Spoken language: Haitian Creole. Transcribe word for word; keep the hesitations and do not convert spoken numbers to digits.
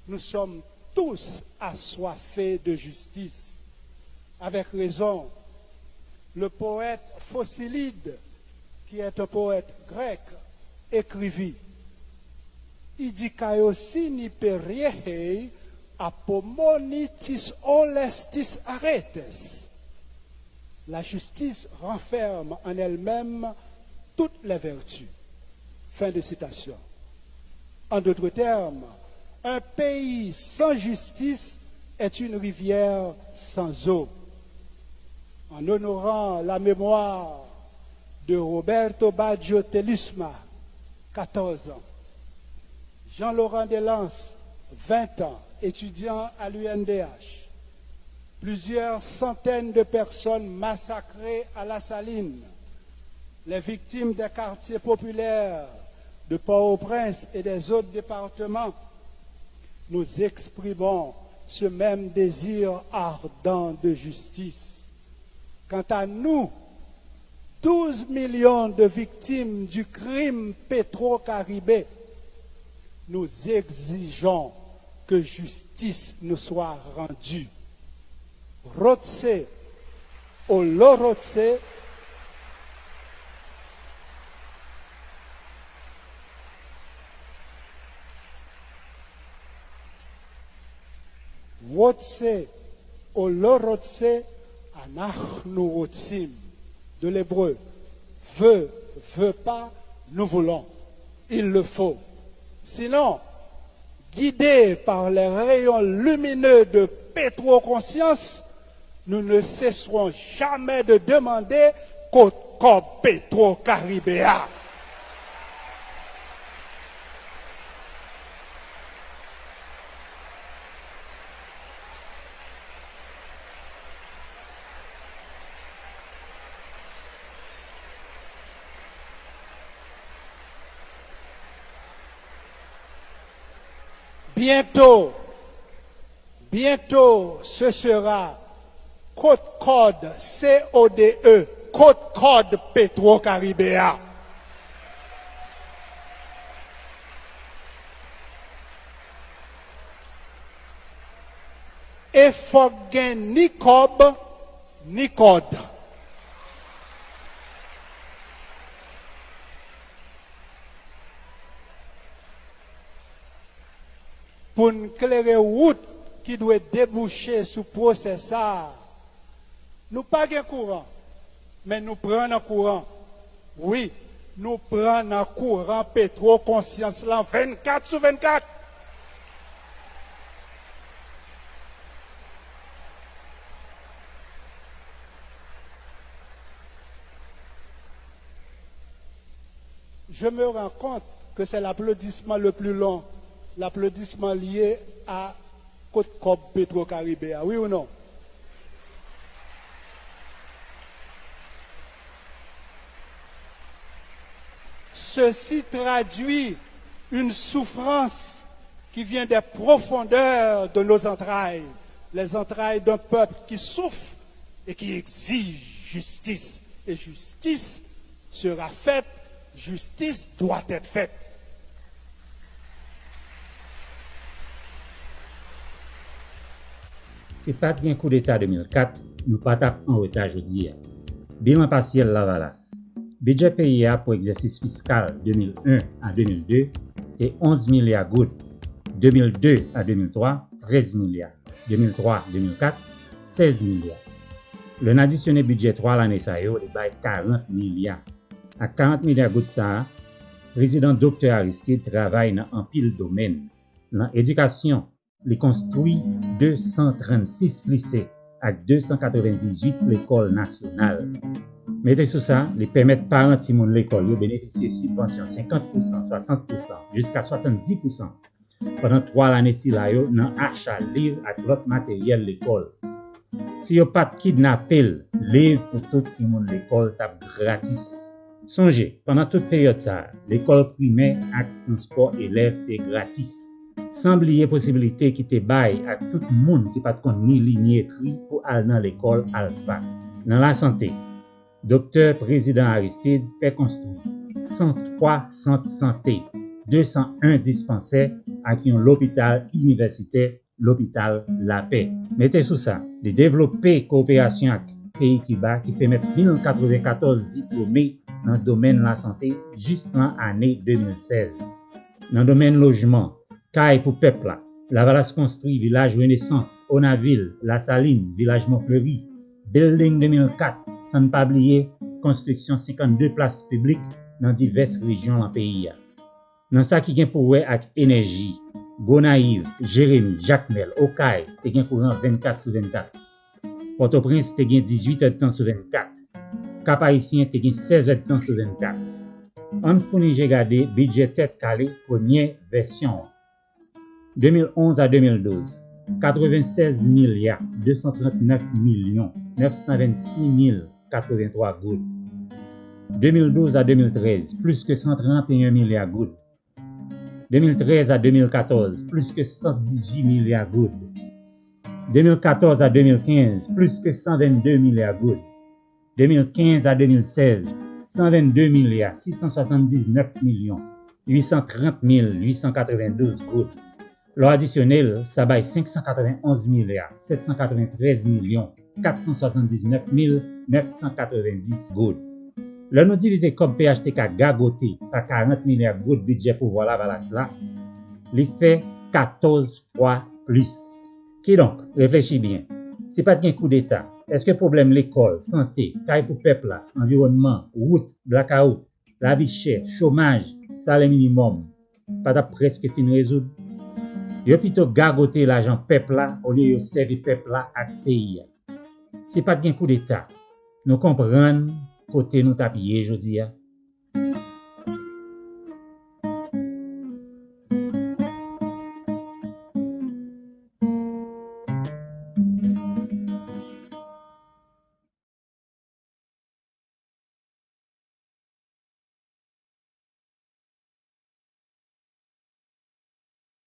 Nous sommes tous assoiffés de justice. Avec raison, le poète Phocylides, qui est un poète grec, écrivit: Idikaiosini periehei apomoni tis olestis aretes. La justice renferme en elle-même toutes les vertus. Fin de citation. En d'autres termes, un pays sans justice est une rivière sans eau. En honorant la mémoire de Roberto Baggio Thélusma, quatorze ans, Jean-Laurent Delance, vingt ans, étudiant à l'U N D H, plusieurs centaines de personnes massacrées à La Saline, les victimes des quartiers populaires de Port-au-Prince et des autres départements, nous exprimons ce même désir ardent de justice. Quant à nous, douze millions de victimes du crime Petro-Caribe, nous exigeons que justice nous soit rendue. Rotse, Olorotse, Rotse, Olorotse, Anachnu Rotsim. De l'hébreu, veut, veut pas, nous voulons. Il le faut. Sinon, guidés par les rayons lumineux de Petro-Conscience, nous ne cesserons jamais de demander kot kòb Petro Caribe a. Bientôt, bientôt, ce sera kot kòd, C O D E, kot kòd Petro Caribe a. E fòk gen ni kòb, ni kòd. Pou n klere wout ki dwe debouche sou pwosè sa a, nou pa gen kouran, men nou pran nan kouran. Wi, nou pran nan kouran Petwo Konsyans lan vennkat sou vennkat. Je me rends compte que c'est l'applaudissement le plus long, l'applaudissement lié à kot kòb Petro Caribe a, wi ou non? Ceci traduit une souffrance qui vient des profondeurs de nos entrailles, les entrailles d'un peuple qui souffre et qui exige justice. Et justice sera faite, justice doit être faite. Si pa t gen koudeta de mil kat, nou pa t ap an reta jodi a. Bilan pasyèl Lavalas. Bidjè peyi a pou egzèsis fiskal de mil en a de mil de te onz milya goud, de mil de a de mil twa, trèz milya, de mil twa, de mil kat, sèz milya. Lè n adisyone bidjè twa lane sa yo, li bay karant milya. Ak karant milya goud sa a, Prezidan Doktè Aristide travay nan anpil domèn. Nan edikasyon, li konstwi de san trannsis lise ak de san katrevendizuit lekòl nasyonal. Mete sou sa, li pèmèt paran timoun lekòl yo benefisye sibvansyon senkant pousan, swasant pousan, jiska swasanndis pousan pandan twa lane sila yo nan acha liv ak lòt materyèl lekòl. Si yo pa t kidnape l, liv pou tout timoun lekòl t ap gratis. Sonje, pandan tout peryòd sa a, lekòl primè ak transpò elèv te gratis. San bliye posibilite ki te bay ak tout moun ki pa t konn ni li ni ekri pou al nan lekòl alfa. Nan lasante, Doktè Prezidan Aristide fè konstwi san twa sant sante, de san en dispansè ak yon lopital inivèsitè, Lopital Lapè. Mete sou sa, li devlope kowoperasyon ak peyi Kiba ki pèmèt mil katrevenkatòz diplome nan domèn lasante jis nan ane de mil sèz. Nan domèn lojman, kay pou pèp la, Lavalas konstwi Vilaj Renesans, Onavil, Lasalin, Vilaj Mont Fleuri, Building de mil kat, san n pa bliye konstriksyon senkannde plas piblik nan divès rejyon nan peyi a. Nan sa ki gen pou wè ak enèji, Gonayiv, Jeremi, Jakmèl, Okay te gen kouran vennkat sou vennkat. Pòtoprens te gen dizuit èdtan sou vennkat. Kap Ayisyen te gen sèz èdtan sou vennkat. Ann founi je gade bidjè Tèt Kale premyè vèsyon an. De mil onz a de mil douz, katrevennsèz milya de san trannèf milyon nèf san vennsis mil katreventwa goud. De mil douz a de mil trèz, plis ke san trannteyen milya goud. De mil trèz a de mil katòz, plis ke san dizuit milya goud. De mil katòz a de mil kenz, plis ke san vennde milya goud. De mil kenz a de mil sèz, san vennde milya sis san swasanndiznèf milyon uit san trant mil uit san katrevendouz goud. Lè w adisyone l, sa bay senk san katrevenonz milya sèt san katreventrèz milyon kat san swasanndiznèf mil nèf san katrevendis goud. Lè nou divize kòb P H T K gagote pa karant milya goud bidjè pouvwa Lavalas la, li fè katòz fwa plis. Kidonk, reflechi byen. Si pa t gen koudeta, èske pwoblèm lekòl, sante, kay pou pèp la, anviwònman, wout, blakawout, lavi chè, chomaj, salè minimòm pa t ap prèske fin rezoud? Yo pito gagote lajan pèp la olye yo sèvi pèp la ak peyi a. Si pa t gen koudeta, nou konprann kote nou t ap ye jodi a?